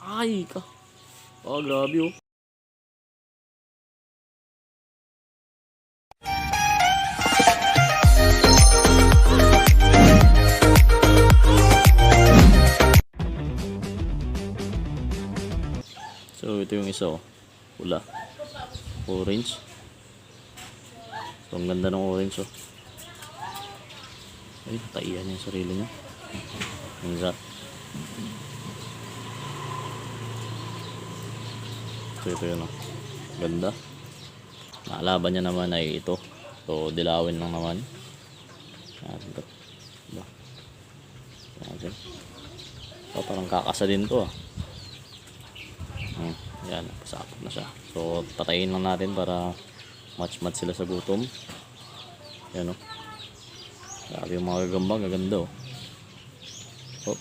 Ay ka. Oh, grabe oh. So ito yung isa oh. Pula. Orange. So ang ganda ng orange oh. Ay, taiyan niya yung sarili niya. Ang so ito yun oh. Ganda. Nakalaban niya naman ay ito. So dilawin lang naman. So parang kakasa din to ah. Yan, pasapot na siya. So patayin lang natin para match sila sa gutom. Yan oh. Grabe yung mga gagamba, gaganda oh. Oh.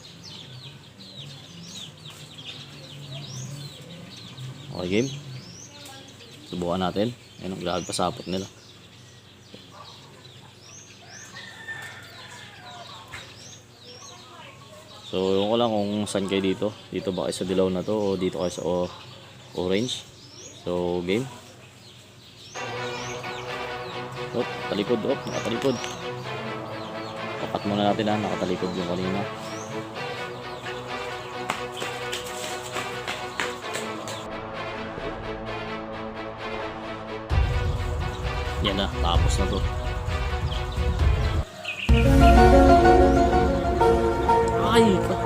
Okay game. Subukan natin. Yan ang grabe pasapot nila. So yung ko lang kung saan kayo dito. Dito ba kayo sa dilaw na to o dito kayo sa orange. So game. Oh, talikod oh, nakatalikod. Pakat muna natin ha, nakatalikod yung kanina. Yan na, tapos na to. Ay ka.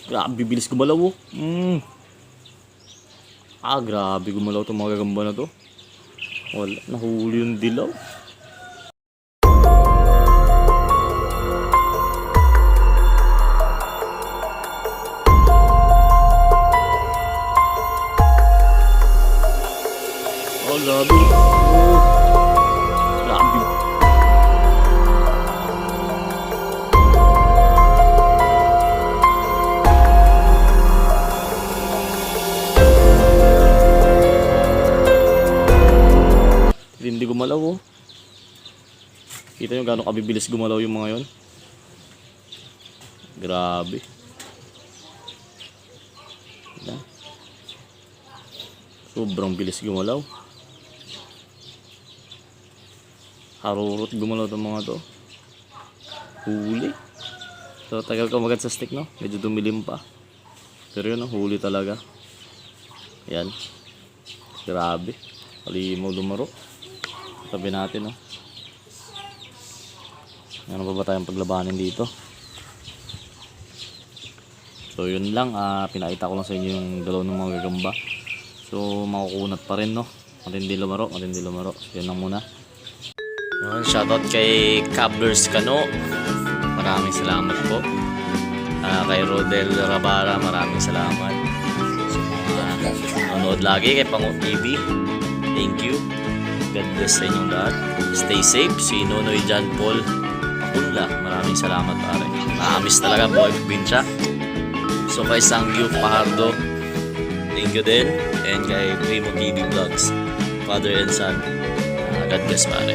Grabe, bilis gumalaw oh. Grabe gumalaw itong mga gagamba na to. Wala, nahuli yung dilaw. Grabe. Grabe. Hindi gumalaw oh. Kita nyo gano'ng kabibilis gumalaw yung mga yon. Grabe. Sobrang bilis gumalaw. Harurot gumalaw itong mga to. Huli. So tagal ko magat sa stick no. Medyo dumilim pa. Pero yun huli talaga. Yan. Grabe. Halimaw lumaro. Tabi natin no. Ano pa ba tayong paglabanin dito? So yun lang. Pinakita ko lang sa inyo yung dalaw ng mga gagamba. So makukunat pa rin no. Matindi lumaro. So yun lang muna. Shoutout kay Cablers Kano, maraming salamat po. Kay Rodel Rabara, maraming salamat. So, nanonood lagi kay Pango TV, thank you. God bless sa inyong lahat. Stay safe. Si Nonoy John Paul Akunla, maraming salamat pare. Naamis talaga buhay probinsya. So kay Sanggyo Pahardo, thank you din. And kay Primo TV Vlogs, Father and Son, God bless pare.